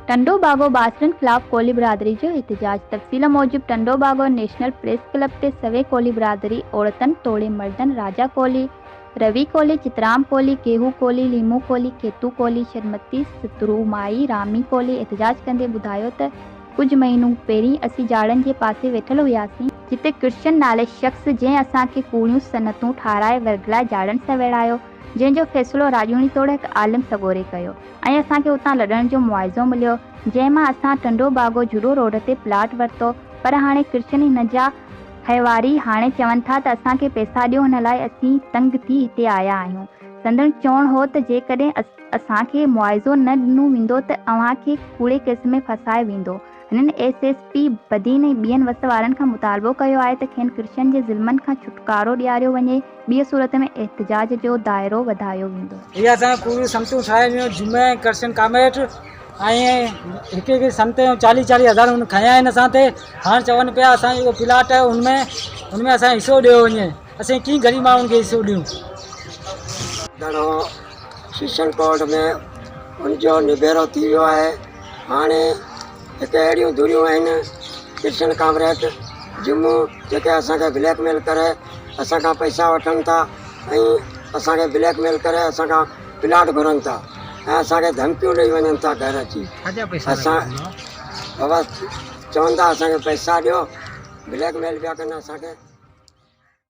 ٽنڊوباگو بااثرن خلاف ڪولهي برادري جو احتجاج، تفصيل موجب ٽنڊوباگو نيشنل پريس ڪلب تي سوين ڪولهي برادري عورتن توڙي مردن راجا ڪولهي، روي ڪولهي، چترام ڪولهي، گيهو ڪولهي، ليمو ڪولهي، کيتو ڪولهي، شرمتي سترو مائي، رامي ڪولهي احتجاج ڪندي ٻڌايو ته ڪجهه مهينو پهرين اسين جاڙن جي پاسي ويٺل هياسين، جتي ڪرشن نالي شخص جنهن اسان کي ڪوڙيون سنتون ٺاهرائي ورغلائي جاڙن سان ويڙهايو، جنهن جو فيصلو راڄوڻي توڙي هڪ عالم سڳوري ڪيو ۽ اسان کي اتان لڏڻ جو معاوضو مليو، جنهن مان اسان ٽنڊو باگو جھڏو روڊ تي پلاٽ ورتو، پر هاڻي ڪرشن هن جا هيواري هاڻي چون ٿا ته اسان کي پئسا ڏيو هن لاء اسين تنگ ٿي هتي آيا آهيون. سندن چوڻ هو ته جيڪڏهن اسان کي معاوضو نه ڏنو ويندو ته اوهان کي ڪوڙي ڪيس ۾ ڦاسايو ويندو. هنن ايس ايس پي بدين ۽ ٻين وس وارن کان مطالبو ڪيو آهي ته کين ڪرشن جي ظلمن کان ڇوٽڪارو ڏياريو وڃي، ٻيء صورت ۾ احتجاج جو دائرو وڌايو ويندو. هي اسان جون ڪوڙيون سمتون ٺاهي ويون جمعي ۽ ڪرشن ڪامريڊ ۽ هڪ هڪ سمت جو چاليهه چاليهه هزار هن کنيا آهن اسان تي هاڻ چون پيا اسان جو جيڪو پلاٽ آهي ان ۾ ان ۾ اسان حصو ڏيو وڃي اسين ڪيئن غريب ماڻهن کي حصو ڏيون. دڙو سيشن ڪورٽ ۾ ان جو نبيرو ٿي ويو آهي هاڻي هڪ اهڙيون ڌريون آهن ڪرشن ڪامريڊ جمعو جيڪي اسان کي بليڪ ميل ڪري اسان کان پئسا وٺن ٿا ۽ اسان کي بليڪ ميل ڪري اسان کان پلاٽ گهرن ٿا ۽ اسان کي ڌمڪيون ڏئي وڃن ٿا گهر اچي اسان بابا چون ٿا اسان کي پئسا ڏيو بليڪ ميل پيا ڪن اسان کي.